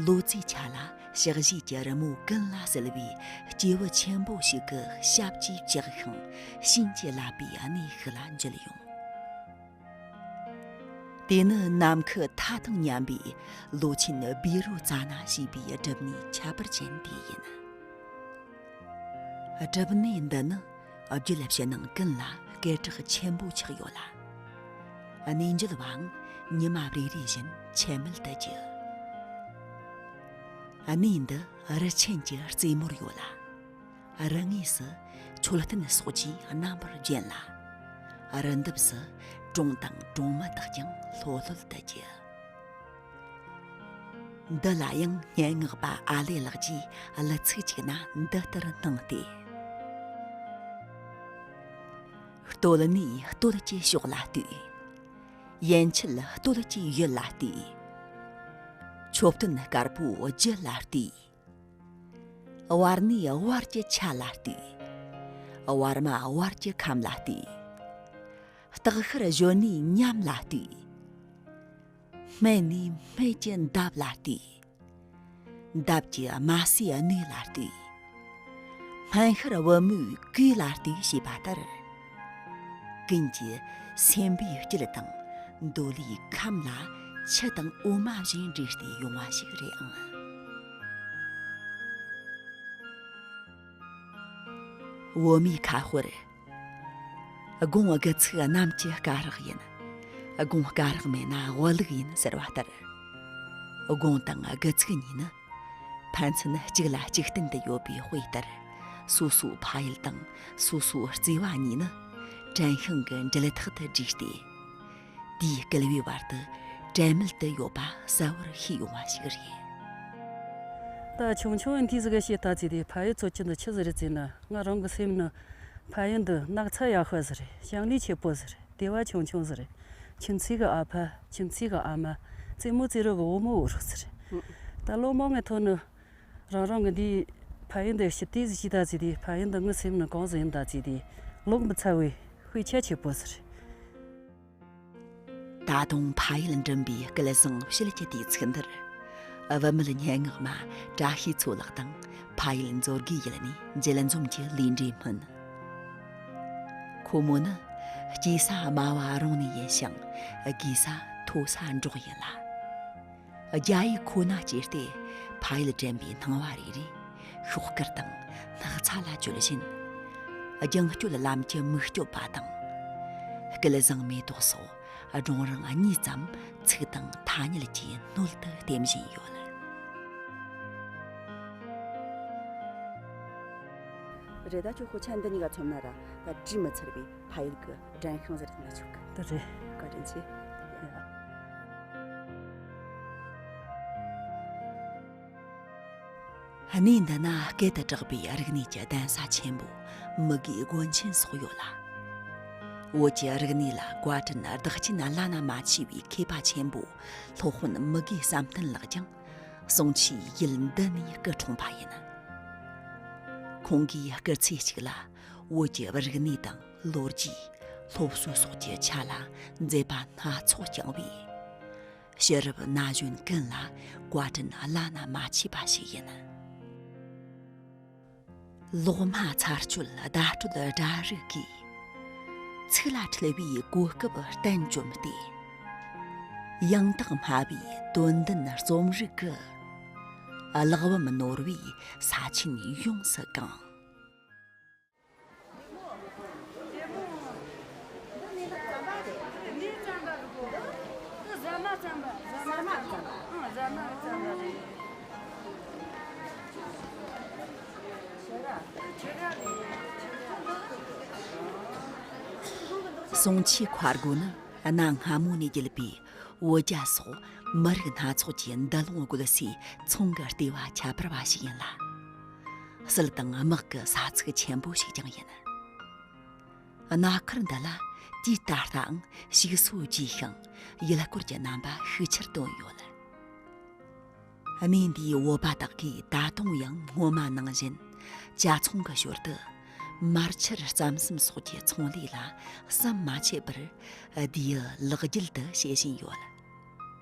ལོ་ཙཱའི་ཆ་ལ་ཕྱག་བཞེས་ཀྱི་རི་མོ་ཀུན་ལ་གསལ་བའི་སྐྱེས་བུ་ཆེན་པོ་ཞིག་གི་ཞབས་ཀྱིས་བཅགས་ཤིང་བྱིན་གྱིས་བརླབས་པའི་གནས་ཤིག་ལ་འབྱོར་ཡོང་། དེ་ནི་ནམ་མཁའི་མཐའ་དང་མཉམ་པའི་ལོ་ཆེན་བཻ་རོ་ཙ་ན་ཞེས་པའི་སྒྲུབ་གནས་ཁྱད་པར་ཅན་དེ་ཡིན། སྒྲུབ་གནས་འདི་ནི་བརྒྱུད་ཕྱི་ནང་ཀུན་ལ་སྐད་གྲགས་ཆེན་པོ་ཆགས་ཡོད་ལ། གནས་མཇལ་བའང་ཉི་མ་རེ་རེ་བཞིན་ཆད་མེད་དུ་རྒྱུ། གནས་འདི་རི་ཆེན་གྱི་རྩེ་མོར་ཡོད་ལ། རི་ངོས་སུ་མཆོད་རྟེན་སོགས་ཀྱིས་རྣམ་པར་བརྒྱན་ལ། རི་འདབས་སུ་གྲོང་དང་གྲོང་མི་དག་ཀྱང་ལྷོད་ལྷོད་དུ་རྒྱུ། འདི་ལ་ཡང་སྙན་ངག་པ་ཨ་ལེ་ལགས་ཀྱིས་གླུ་ཚིག་ཅིག་ན་འདི་ལྟར་སྣང་སྟེ། སྟོད་ནས་སྟོད་ཀྱི་ཕྱོགས་ལ་ལྟོས། ཡན་ཆད་སྟོད་ཀྱི་ཡུལ་ལ་ལྟོས། མཆོད་རྟེན་དཀར་པོ་རྒྱུད་ལ་ལྟོས། བར་ནས་བར་གྱི་ཆ་ལ་ལྟོས། བར་མ་བར་གྱི་ཁམས་ལ་ལྟོས། སྟག་ཤར་གཞོན་ནུའི་ཉམས་ལ་ལྟོས། སྨད་ནས་སྨད་ཀྱི་འདབས་ལ་ལྟོས། འདབས་ཀྱི་དམར་སེར་སྣོད་ལ་ལྟོས། སྨན་ཤར་བུ་མོའི་གོས་ལ་ལྟོས་ཞེས་པ་ལྟར། ཀུན་གྱི་སེམས་པའི་དཀྱིལ་དང་འདོད་ལུས་ཁམས་ལ་ཆུ་དང་འོ་མ་བཞིན་འདྲེས་ཏེ་ཡོང་བ་ཞིག་རེད་ཨང་། བོད་མིའི་ཁ་དཔེར། དགུང་དགུ་ཚིགས་གནམ་གྱི་སྐ་རགས་ཡིན། དགུང་སྐ་རགས་མེད་ན་དབུ་ལུག་ཡིན་ཟེར་བ་ལྟར། དགུང་དང་དགུ་ཚིགས་གཉིས་ནི། ཕན་ཚུན་གཅིག་ལ་གཅིག་བརྟེན་དུ་ཡོད་པའི་དཔེ་ལྟར། སོ་སོའི་ཕ་ཡུལ་དང་སོ་སོའི་བརྩེ་བ་གཉིས་ནི། བྲན་ཤིང་གི་འབྲེལ་ཐག་ཏུ་བསྒྲིགས་ཏེ། དུས་བསྐལ་བའི་བར་དུ་བྲལ་མེད་དུ་ཡོད་པ་གསལ་བོར་ཤེས་ཡོང་བ་ཞིག་རེད། ད་ཆུང་ཆུང་འདི་ཟིག་ག་བཤད་ད་ཚེ་དེ་ཕ་ཡུལ་ཚོ་ཅི་འདི་ཆི་ཟིག་རེད་ཟེར་ན། ང་རང་གི་སེམས་ནི་ཕ་ཡུལ་འདི་ནགས་ཚལ་ཡག་ཤོས་ཟིག་རེད། ཞིང་ལས་ཆེ་པོ་ཟིག་རེད། བདེ་བ་ཆུང་ཆུང་ཟིག་རེད། ཁྱིམ་མཚེས་གི་ཨ་ཕ། ཁྱིམ་མཚེས་གི་ཨ་མ། རྩེད་མོ་རྩེ་རོགས་གི་བུ་མོ་བུ་རོགས་ཟིག་རེད། ད་ལོ་མང་ངའི་ཐོག་ནི་རང་རང་གི་འདི་ཕ་ཡུལ་འདི་ཞི་བདེ་ཟིག་ཤེས་ད་ཚེ་དེ་ཕ་ཡུལ་འདི་ངའི་སེམས་ནི་གང་ཟིག་ཡིན་ད་ཚེ་དེ་ལོག་མི་ཚར་བའི་དཔེ་ཆ་ཆེ་པོ་ཟིག་རེད། ད་དུང་ཕ་ཡུལ་འགྲིམ་པའི་སྐལ་བཟང་བྱེད་ཀྱི་དུས་ཚིགས་འདིར། བུད་མེད་སྙན་ངག་མ་བཀྲ་ཤིས་མཚོ་ལགས་དང་ཕ་ཡུལ་མཛོད་དགེའི་ཡུལ་ནས་མཇལ་འཛོམས་ཀྱི་ལུས་འབྲེལ་སྨིན། ཁོ་མོ་ནི་སྐྱེས་ས་རྨ་བ་རོང་ནས་ཡིན་ཞིང་། རྒས་ས་མཐོ་ས་འབྲོག་ཡིན་ལ། རྒྱ་ཡིག་ཁོ་ན་སྤྱད་དེ་ཕ་ཡུལ་དྲན་པའི་སྣང་བ་རེ་རེ་ཤོག་དཀར་དང་སྣག་ཚ་ལ་བཅོལ་བཞིན། རྒྱང་སྐྱོད་ལམ་གྱི་མིག་སྐྱོབ་པ་དང་། སྐལ་བཟང་མེ་ཏོག་སོགས་སྒྲུང་རིང་གཉིས་ཙམ་ཚིག་དང་ཐ་སྙད་ཀྱིས་སྣོད་དུ་སྟེམ་བཞིན་ཡོད། རེད། ད་ཁྱོད་ཤོག་ཆ་འདི་གཉིས་ཀ་མཚོན་ན་ར་ད་བྲིས་མི་ཚར་བའི་ཕ་ཡུལ་གྱི་དྲན་ཤིང་ཟེར་ན་ཆོག་གི། དེ་རེད། 真是。གནས་འདི་ན་སྐད་དུ་གྲགས་པའི་རིག་གནས་ཀྱི་གདན་ས་ཆེན་པོ་མུ་གེའི་སྒོ་ཆེན་སོགས་ཡོད་ལ། བོད་ཀྱི་རིག་གནས་ལ་བཀའ་དྲིན་བདག་རྐྱེན་བླ་ན་མ་མཆིས་པའི་མཁས་པ་ཆེན་པོ་སློབ་དཔོན་མུ་གེ་བསམ་གཏན་ལགས་ཀྱང་ཟུང་ཆུའི་ཡུལ་འདི་ནས་སྐུ་འཁྲུངས་པ་ཡིན། ཁོང་གིས་སྐུ་ཚེ་གཅིག་ལ་བོད་ཀྱི་རིག་གནས་དང་ལོ་རྒྱུས། སློབ་གསོ་སོགས་ཀྱི་ཆ་ལ་མཛད་པ་སྣ་ཚོགས་བསྐྱངས་པས། ཕྱི་རབས་ན་གཞོན་ཀུན་ལ་བཀའ་དྲིན་བླ་ན་མ་མཆིས་པ་ཞིག་ཡིན། ལོག་སྨྲ་ཚར་གཅོད་བརྡ་སྤྲོད་སྒྲ་རིག་གིས། ཚིག་ལ་འཁྲིལ་བའི་གོ་སྐབས་བསྟན་བཅོམ་སྟེ། ཡང་དག་སྨྲ་བའི་དོན་ལྡན་རྩོམ་རིག་གི། གླེགས་བམ་ནོར་བུའི་ས་ཆེན་ཡོངས་སུ་གང་། ཟུང་ཆུའི་མཁར་སྒོ་ནི་གནའ་སྔ་མོ་ནས་བརྒྱུད་པའི་བོད་རྒྱ་སོགས་མི་རིགས་སྣ་ཚོགས་ཀྱི་འདུ་ལོང་སྒོ་སའི་ཚོང་གི་ལྟེ་བ་ཁྱད་པར་བ་ཞིག་ཡིན་ལ། སིལ་དང་དམག་གི་ས་ཚིགས་ཆེན་པོ་ཞིག་ཀྱང་ཡིན། གནའ་མཁར་འདི་ལ་དུས་ད་ལྟའང་ཞིག་གསོ་བགྱིས་ཤིང་ཡུལ་སྐོར་གྱི་རྣམ་པ་ཤུགས་ཆེར་བཏོན་ཡོད། གནས་འདིའི་བོད་པ་དག་གིས་ད་དུང་ཡང་སྔོན་མ་ནང་བཞིན་ཇ་ཚོང་གི་ཞོར་དུ་མར་ཆུར་རྩམ་ཟན་སོགས་ཀྱི་ཚོང་ལས་ལ་བསམ་མ་ཆད་པར་བསྡུས་ལག་བརྒྱུད་དུ་བྱེད་བཞིན་ཡོད།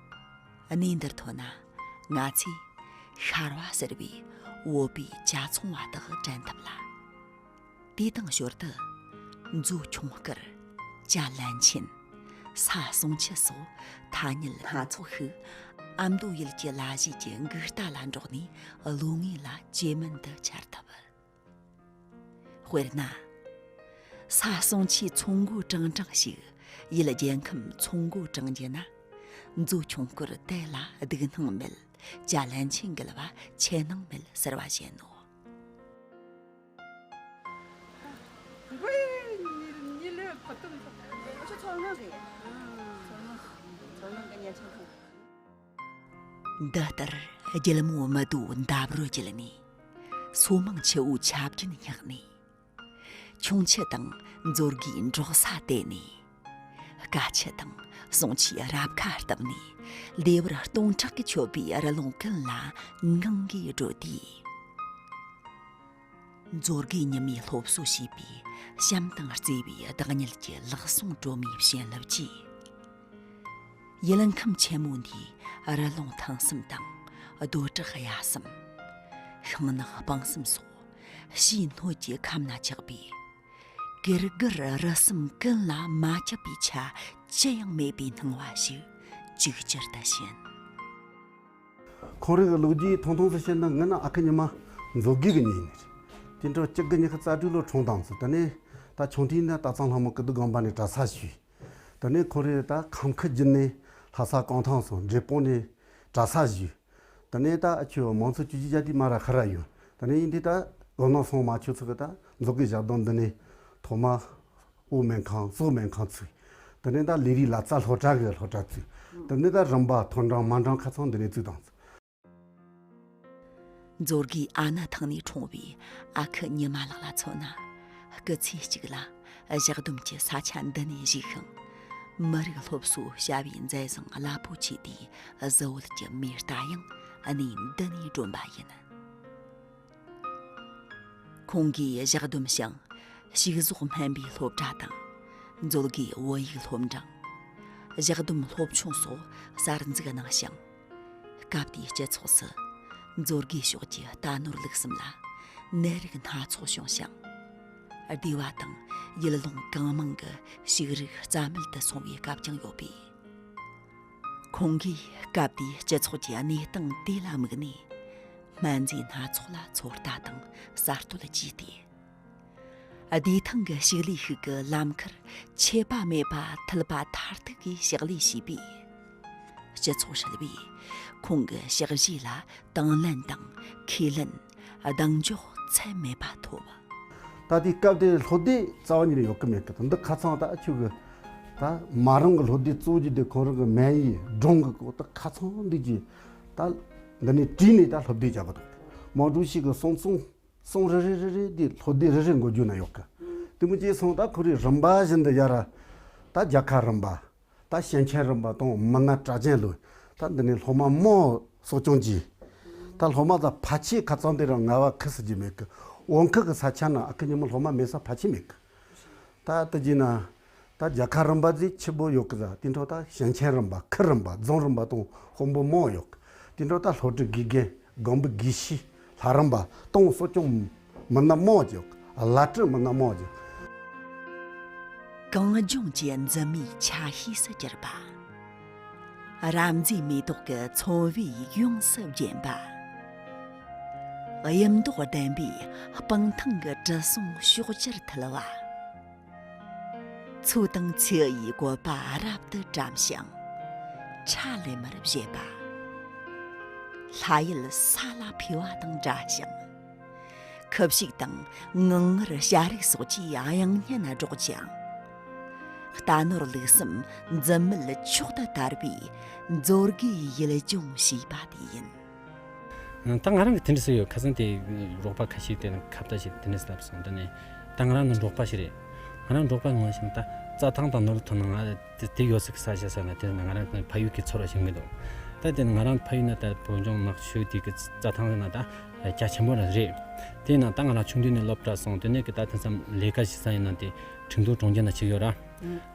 གནས་འདིར་ཐོན་ན་ང་ཚོས་ཤར་བ་ཟེར་བའི་བོད་པའི་ཇ་ཚོང་བ་དག་དྲན་ཐུབ་ལ། དེ་དང་ཞོར་དུ་མཛོ་ཁྱུང་དཀར། ཇ་ལན་ཆིན། ས་ཟུང་ཆུ་སོགས་ཐ་སྙད་སྣ་ཚོགས་ཤིག་ཨ་མདོ་ཡུལ་གྱི་ལ་གཞས་ཀྱི་མགུར་རྟ་ལ་འགྲོགས་ནས་བློ་ངེས་ལ་ཇེ་མན་དུ་འཆར་ཐུབ། དཔེར་ན། ས་ཟུང་ཆུའི་ཚོང་སྒོ་ཀྲང་ཀྲང་ཞིག་ཡུལ་རྒྱལ་ཁམས་ཚོང་སྒོ་ཀྲང་རྒྱུ་ན། མཛོ་ཁྱུང་དཀར་དེ་ལ་སྡུག་སྣང་མེད། ཇ་ལན་ཆིན་འགུལ་བ་ཆེ་སྣང་མེད་ཟེར་བ་བཞིན་ནོ། འདི་ལྟར་རྒྱལ་མོ་མི་རྡོ་འདབ་རོལ་བརྒྱུད་ནས། སོ་མང་ཆུ་བོའི་ཆབ་རྒྱུན་བསྙེགས་ནས། ཁྱུང་ཆུ་དང་མཛོ་དགེའི་འབྲོག་ས་དེད་ནས། སྐ་ཆུ་དང་ཟུང་ཆུའི་རབ་ཁ་བཏབ་ནས། ལེ་དབར་སྟོང་ཕྲག་གིས་ཆོད་པའི་རི་ལུང་ཀུན་ལ་ངང་གིས་བགྲོད་དེ། མཛོ་དགེ་ཉི་མས་སློབ་གསོ་བྱས་པའི་བྱམས་དང་བརྩེ་བའི་བདག་ཉིད་ཀྱི་ལག་ཟུང་སྒྲོལ་མའི་བྱིན་རླབས་ཀྱིས། ཡུལ་ཁམས་ཆེན་མོ་འདིའི་རི་ལུང་ཐང་གསུམ་དང་རྡོ་བྲག་གཡའ་གསུམ། ཤིང་ནགས་སྤང་གསུམ་སོགས་ཕྱིའི་སྣོད་ཀྱི་ཁམས་ན་ཆགས་པའི་གུར་གུར་རི་གསུམ་ཀུན་ལ་མ་ཁྱབ་པའི་ཆ་ཅི་ཡང་མེད་པའི་སྣང་བ་ཞིག་ཅིག་ཅར་དུ་ཞན། ཁོང་རང་གི་ལོ་རྒྱུས་ཐུང་ཐུང་ཙམ་བཤད་ན། ང་ནི་ཨ་ཁུ་ཉི་མ་མཛོ་དགེ་གི་མྱི་ཡིན་ནི་རེད། དེ་འཕྲོ་གཅིག་དགུ་ཉི་ཤུ་རྩ་དྲུག་ལོ་འཁྲུངས་བཏང་ཟེར། དེ་ནས་ད་ཆུང་དུས་ནས་སྟག་ཚང་ལྷ་མོ་ཀིརྟི་དགོན་པ་ནས་གྲྭ་ས་ཞུས། དེ་ནས་ཁོང་རང་ད་ཁམས་ཁུལ་བརྒྱུད་ནས་ལྷ་ས་ཀོང་ཐང་སོང་། འབྲས་སྤུངས་ནས་གྲྭ་ས་ཞུས། དེ་ནས་ད་ཨ་ཆོས་མང་ཚོགས་ཆོས་བརྒྱུད་བརྒྱུད་དེ་མ་ར་ཁ་ར་ཡོད། དེ་ནས་ཡིན་དུས་ད་དགོན་ནང་སོང་མ་ཆོག་ཚུལ་གི་ད་མཛོ་དགེ་ཞག་སྡོང་འདི་ནས་ཐོག་མ་དབུ་སྨན་ཁང་གཙོ་སྨན་ཁང་བཙུགས། དེ་ནས་ད་ལས་རིགས་ལ་རྩ་སློབ་གྲྭ་གི་སློབ་གྲྭ་བཙུགས། དེ་ནས་ད་རིམ་པ་མཐོ་འབྲིང་དམའ་འབྲིང་ཁ་ཚང་འདི་ནས་བཙུགས་བཏང་། མཛོ་དགེའི་ཨ་ནེ་ཐང་ནས་འཁྲུངས་པའི་ཨ་ཁུ་ཉི་མ་ལགས་ལ་མཚོན་ན། སྐུ་ཚེ་གཅིག་ལ་ཞག་སྡོམ་གྱི་ས་ཆ་འདི་ནས་བཞུགས་ཤིང་། མི་རིགས་སློབ་གསོའི་བྱ་བའི་མཛད་བཟང་རླབས་པོ་ཆེ་དེའི་གཟི་འོད་ཀྱི་མེ་ལྟ་ཡང་གནས་འདི་ནས་སྒྲོན་པ་ཡིན། ཁོང་གིས་ཞག་སྡོམ་ཞིང་། ཕྱུགས་ཟོག་སྨན་པའི་སློབ་གྲྭ་དང་། མཛོ་དགེའི་བོད་ཡིག་སློབ་འབྲིང་། ཞག་སྡོམ་སློབ་ཆུང་སོགས་གསར་འཛུགས་གནང་ཞིང་། སྐབས་དེའི་སྤྱི་ཚོགས་སུ་མཛོ་དགེ་ཕྱོགས་ཀྱི་རྟ་ནོར་ལུག་གསུམ་ལ་ནད་རིགས་སྣ་ཚོགས་བྱུང་ཞིང་། སྡེ་བ་དང་ཡུལ་ལུང་གང་མང་གི་ཕྱུགས་རིགས་རྩ་མེད་དུ་སོང་བའི་སྐབས་ཀྱང་ཡོད་པས། ཁོང་གིས་སྐབས་དེའི་སྤྱི་ཚོགས་ཀྱི་གནས་སྟངས་དེ་ལ་དམིགས་ནས། སྨན་རྫས་སྣ་ཚོགས་ལ་ཚོད་ལྟ་དང་གསར་གཏོད་བགྱིས་ཏེ། བདེ་ཐང་གི་ཕྱུགས་ལས་ཤིག་གི་ལམ་ཁར་ཆད་པ་མེད་པར་ཐུད་པ་མཐར་ཐུག་གིས་ཕྱག་ལས་བྱས་པས། སྤྱི་ཚོགས་ཧྲིལ་བོས་ཁོང་གི་ཕྱག་བཞེས་ལ་དང་ལེན་དང་ཁས་ལེན་གདེང་འཇོག་ཚད་མེད་པ་ཐོབ། ད་དེའི་སྐབས་དེར་སློབ་དེབ་རྩ་བ་ཉིད་ནས་ཡོད་ཀྱི་མེད་ཀི། འདི་ཁ་ཚང་ད་ཁྱོད་ཀྱི་ ད་མ་རང་གི་སློབ་དེབ་གཙོ་བོ་གྱི་དེ་ཁོང་རང་གི་མན་ཡིན་སྒྲུང་གི་སྐོར་ད་ཁ་ཚང་འདི་གྱི་ད་འདི་ནས་བྲིས་ནས་ད་སློབ་དེབ་བརྒྱབ་པ་དང་། མང་ཀྲུའུ་ཞི་གི་གསུང་རྩོམ་གསུང་རེ་རེ་རེ་རེ་འདི་སློབ་དེབ་རེ་རེ་འགོ་བརྗོད་ན་ཡོད་གི། དེ་མོ་ཅིག་སོང་ད་ཁོ་རའི་རིམ་པ་བཞིན་དུ་ཡར་ད་རྒྱལ་ཁབ་རིམ་པ། ད་ཞིང་ཆེན་རིམ་པ་དང་མི་སྣ་གྲགས་ཅན་ལོས། ད་འདི་ནས་སློབ་མ་མང་གསོ་སྐྱོང་གྱིས། ད་སློབ་མ་ད་ཕལ་ཆེར་ཁ་ཚང་དེ་རང་ངལ་བ་ཁུར་སྲིད་ཀྱི་མེད་གི། འོ་མཁར་གི་ས་ཆ་ན་ཨ་ཁུ་ཉི་མ་སློབ་མ་མེད་ས་ཕལ་ཆེར་མེད་གི། ད་ལྟ་གྱིས་ན། ད་རྒྱལ་ཁབ་རིམ་པ་ཟིག་ཆེ་པོ་ཡོད་གི་ཟ། དེ་འཕྲོ་ད་ཞིང་ཆེན་རིམ་པ་ཁུལ་རིམ་པ་རྫོང་རིམ་པ་དང་དཔོན་པོ་མང་ཡོད་གི། དེ་འཕྲོ་ད་སློབ་ཕྲུག་དགེ་རྒན་རྒན་པོ་དགེ་བཤེས་ལྷ་རིམ་པ་དང་གསོ་སྐྱོང་མི་སྣ་མང་ཡོད་གི། བླ་སྤྲུལ་མི་སྣ་མང་ཡོད་གི། གངས་ལྗོངས་ཀྱི་འཛིན་མའི་ཆ་ཤས་སུ་གྱུར་པ། རབ་མཛེས་མེ་ཏོག་གི་ཚོམ་བུས་ཡོངས་སུ་བརྒྱན་པ། གཡུ་མདོག་ལྡན་པའི་སྤང་ཐང་གི་དྲི་བསུང་ཕྱོགས་བཅུར་འཐིལ་བ། མཚོ་དང་མཚེའུ་ཡི་བཀོད་པ་རབ་ཏུ་བཀྲམ་ཞིང་། ཁྲ་ལམ་མེར་བཞད་པ། ལྷ་ཡུལ་ས་ལ་འཕེལ་བ་དང་འདྲ་ཞིང་། ཁུ་བྱུག་དང་ངང་ངུར་བྱ་རིགས་སོགས་ཀྱིས་དབྱངས་སྙན་སྒྲོག་ཅིང་། རྟ་ནོར་ལུག་གསུམ་འཛིན་མེད་མཆོག་ཏུ་དར་བའི་མཛོད་དགེའི་ཡུལ་ལྗོངས་ཞེས་པ་དེ་ཡིན། ད་ང་རང་གི་དེ་འདྲ་སུ་ཡོད། ཁ་སང་དེ་རོགས་པ་ཁ་ཤས་དེ་ཁ་བརྡ་བྱས་དེ་འདྲ་ལབ་སོང་། དེ་ནས་ད་ང་རང་ནི་འབྲོག་པ་ཞིག་རེད། ང་རང་འབྲོག་པ་ངོ་ཤེས་ན་ད་རྩྭ་ཐང་དང་ནོར་ཐོན་ན་ང་དེ་དེ་ཡོད་སྲིད་ས་ཆ་ཟེར་ན། དེ་ན་ང་རང་ཕ་ཡུལ་གྱི་ཚོར་བ་ཞིག་མི་འདུག་ད་དེ་ན་ང་རང་ཕ་ཡུལ་ན་ད་བོད་ལྗོངས་ནག་ཆུ་དེ་གི་རྩྭ་ཐང་ཟེར་ན་ད་རྒྱ་ཆེན་པོ་རང་རེད། དེ་ན་ད་ང་རང་ཆུང་དུས་ནས་སློབ་གྲྭ་སོང་། དེ་ནས་གི་ད་དེང་སང་ལས་ཀ་བྱེད་ས་ཡིན་ན་དེ་ཁྲིན་ཏུའུ་གྲོང་ཁྱེར་ན་ཅིག་ཡོད་ར།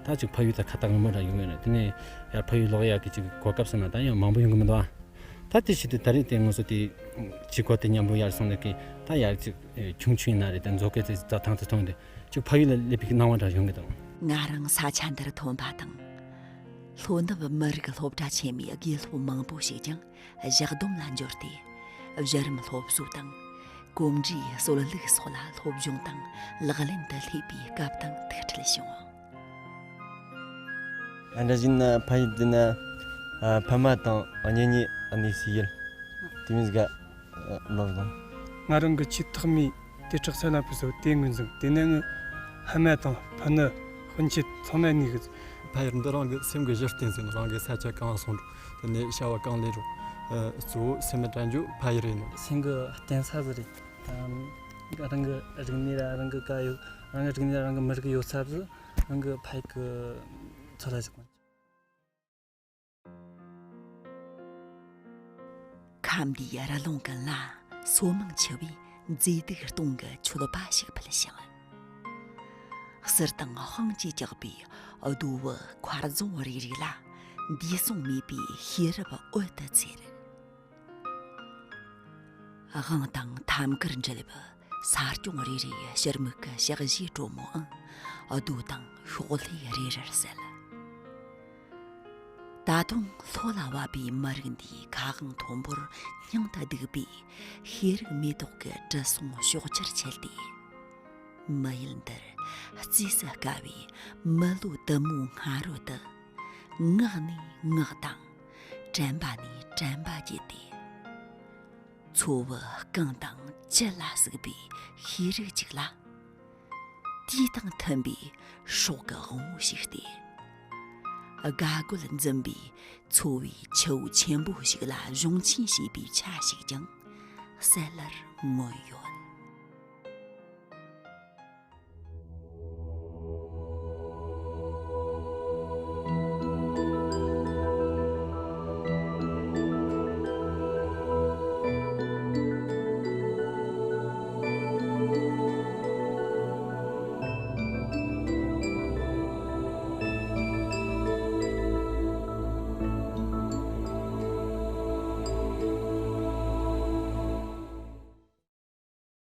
ད་ཅིག་ཕ་ཡུལ་ད་ཁ་ཐག་ཉེ་མོ་ར་ཡོང་གི་རེད། དེ་ནས་ཡར་ཕ་ཡུལ་ལོག་ཡག་གི་ཅིག་གོ་སྐབས་ཟེར་ན་ད་ཡང་མང་པོ་ཡོང་གི་མི་འདུག་ཨ། ད་དེ་བྱེད་དུས་ད་རེས་དེ་ང་ཚོ་དེ་ཅིག་གོ་དེ་མཉམ་པོ་ཡར་སོང་ནས་ཀི་ད་ཡར་ཅིག་ཆུང་ཆུང་ཡིན་ན་རེད། དེ་མཛོད་དགེ་དེ་རྩྭ་ཐང་དེ་མཐོང་དུས་ཅིག་ཕ་ཡུལ་ལ་སླེབས་པའི་སྣང་བ་འདྲ་ཡོང་གི་འདུག་ང་རང་ས་ཆ་འདིར་ཐོན་པ་དང་། ལྷོ་ནུབ་མི་རིགས་སློབ་གྲྭ་ཆེན་མོའི་དགེ་སློབ་མང་པོ་ཞིག་ཀྱང་ཞག་སྡོམ་ལ་འབྱོར་ཏེ། གཞི་རིམ་སློབ་གསོ་དང་། གོམས་འདྲིས་སྲོལ་ལུགས་སོགས་ལ་སློབ་སྦྱོང་དང་ལག་ལེན་དུ་སླེབས་པའི་སྐབས་དང་ཐུག་འཕྲད་བྱུང་། ཨ་འདྲ་བཞིན་ན་ཕ་ཡུལ་འདི་ན་ཨ་ཕ་མ་དང་གཉེན་ཉེ་གནས་སའི་ཡུལ་དེ་མིན་ག་ལོག་དང་། ང་རང་གི་ཆེས་ཐོག་མའི་དེ་དྲག་ས་ན་ཕུ་སོ་དེ་ངོས་འཛིན། དེ་ནས་ངི་ཕ་མ་དང་ཕུ་ནུ་སྤུན་མཆེད་ཚང་མ་ནི་གི། ཕ་ཡུལ་འདི་རང་གི་སེམས་ཀྱི་གཞི་རྟེན་ཟིན། རང་གི་ས་ཆ་གང་སོང་འགྲོ། དེ་ནས་བྱ་བ་གང་ལས་འགྲོ། གཙོ་བོ་སེམས་མི་དྲན་རྒྱུ་ཕ་ཡུལ་ཡིན་ནོ། སེམས་ཀྱི་རྟེན་ས་ཟིག་རེད། རང་གི་རིག་གནས་ར་རང་གི་བཀའ་ཡོད། རང་གི་རིག་གནས་ར་རང་གི་མི་རིགས་ཡོད་ས་ཟིག་རང་གི་ཕ་ཡུལ་གི་ཚོད་ལ་ཟིག་ཁམས་འདིའི་རི་ཀླུང་ཀུན་ལ་སོ་མང་ཆེ་བའི་མཛེས་སྡུག་སྟོང་གི་མཆོད་པ་ཞིག་ཕུལ་ཞིང་། གསེར་དང་དཔངས་ཀྱིས་བཀྱགས་པའི་རྡོ་བུ་མཁར་རྫོང་རེ་རེ་ལ་འདས་སོང་མེད་པའི་ཤེས་རབ་འོད་དུ་འཚེར། དབང་དང་ཐབས་མཁར་འབྲེལ་བའི་ས་སྐྱོང་རེ་རེའི་ཕྱིར་མིག་གི་ཞག་བཞིའི་གྲོ་མོའང་རྡོ་དང་ཤོག་ལྷེ་རེ་རེར་གསལ། ད་དུང་ལྷོ་ལ་བབས་པའི་མི་རིགས་འདིའི་ཁ་དབང་མཐོན་པོར་སྙིང་དུ་སྡུག་པའི་ཤེས་རིག་མེ་ཏོག་གི་དྲི་བསུང་ཕྱོགས་བཅུར་ཁྱེར་ཏེ། མི་ཡུལ་འདིར་བརྩིས་སུ་དཀའ་བའི་མི་ལོ་དུ་མའི་སྔ་རོལ་དུ་ངག་ནས་ངག་དང་དྲན་པ་ནས་དྲན་པ་བརྒྱུད་དེ། འཚོ་བའི་རྐང་དང་བཅུད་ལ་ཟུག་པའི་ཤེས་རིག་ཅིག་ལ། དུས་དང་མཐུན་པའི་སྲོག་གི་དབང་པོ་ཞིག་སྟེ། དགའ་རྒོད་འཛིན་པའི་འཚོ་བའི་ཆུ་བོ་ཆེན་པོ་ཞིག་ལ་གཞུང་ཆེན་བྱེད་པའི་ཆ་ཞིག་ཀྱང་གསལ་ལེར་མངོན་ཡོད།